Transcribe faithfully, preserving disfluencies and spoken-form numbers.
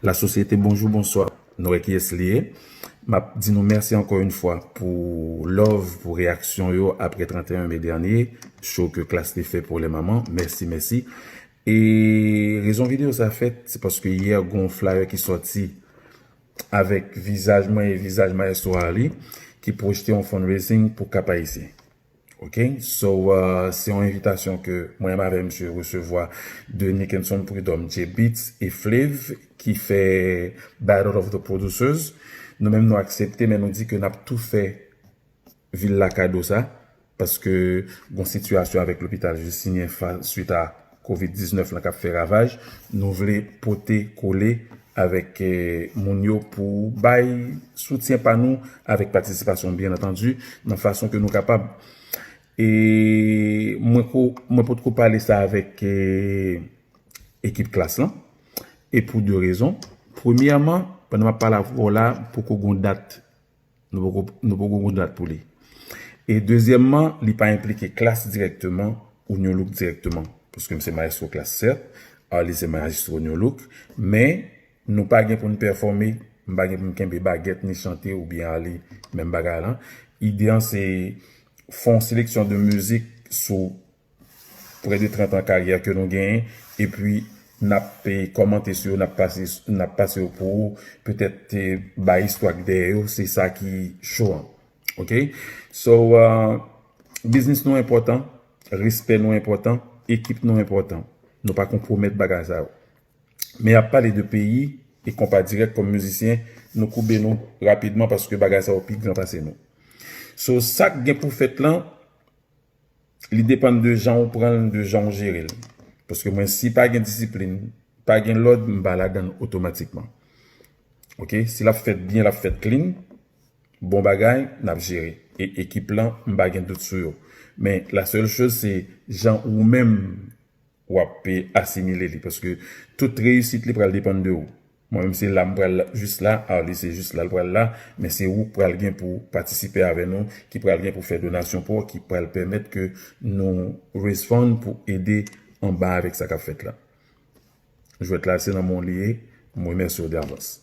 La sosyete, bonjou, bonswa. Nou wè kiyès li ye. M ap di nou mèsi ankò yon fwa pou love, pou reyaksyon yo apre trannteyen me dènye, show ke Klass te fè pou lè manman. Mèsi, mèsi. E rezon videyo sa fèt, se paske yè gon flyer ki sòti avèk vizaj mwen e vizaj Maestro Arly ki pwojte yon fundraising pou Cap Haïtien. Ok, so uh, se yon envitasyon ke mwen avè misye resevwa de Nickenson Prud'homme, J Beats e Flav ki fè Battle of the Producers. Nou menm nou aksepte, men nou di ke n ap tou fè vil la kado sa, paske gon sitiyasyon avèk lopital Justinien fa swit a kovid diznèf lan k ap fè ravaj. Nou vle pote kole avèk eh, moun yo pou bay soutyen pa nou avèk patisipasyon, byen antandi, nan fason ke nou kapab. E mwen ko, mwen potko pale sa avèk eh, ekip Klass lan. E pou de rezon. Premyèman, pandan m ap pale avè w la, poko gon dat. Nou poko, nou poko gon dat pou li. E dezyèmman, li pa enplike Klass dirèkteman ou New Look dirèkteman. Paske m se maestro Klass, sèt, Arly se maestro New Look, men nou pa gen pou n pèfòme, m pa gen pou m kenbe bagèt ni chante oubyen Arly, menm bagay lan. Ide an se fè yon seleksyon de mizik sou prè de trant an karyè ke nou genyen, epi n ap eh, kòmante sou yo, n ap pase, n ap pase yo pou ou, petèt eh, bay istwa k dèyè yo, se sa ki cho an. Ok? So, uh, biznis nou enpòtan, respè nou enpòtan, ekip nou enpòtan. Nou pa konpwomèt bagay sa yo. Men ap pale de peyi e konpa dirèk kòm mizisyen, nou koube nou rapidman paske bagay sa yo pi gran pase nou. So, sa k gen pou fèt lan, li depann de jan ou pran l, de jan ou jere l. Paske mwen, si pa gen disiplin, pa gen lòd, m pa ladan l otomatikman. Ok? Si l ap fèt byen, l ap fèt clean, bon bagay, n ap jere. E ekip lan, m pa gen dout sou yo. Men, la sèl choz, se jan ou menm w ap pe asimile li. Paske tout reyisit li pral depann de ou. Mwen menm se la m pral jis la, Arly se jis la l pral la, men se ou k pral gen pou patisipe avè nou, ki pral gen pou fè donasyon pou, ki pral pèmèt ke nou raise fund pou ede anba avèk sa k ap fèt la. Jwèt la se nan men w li ye, m remèsye w davans.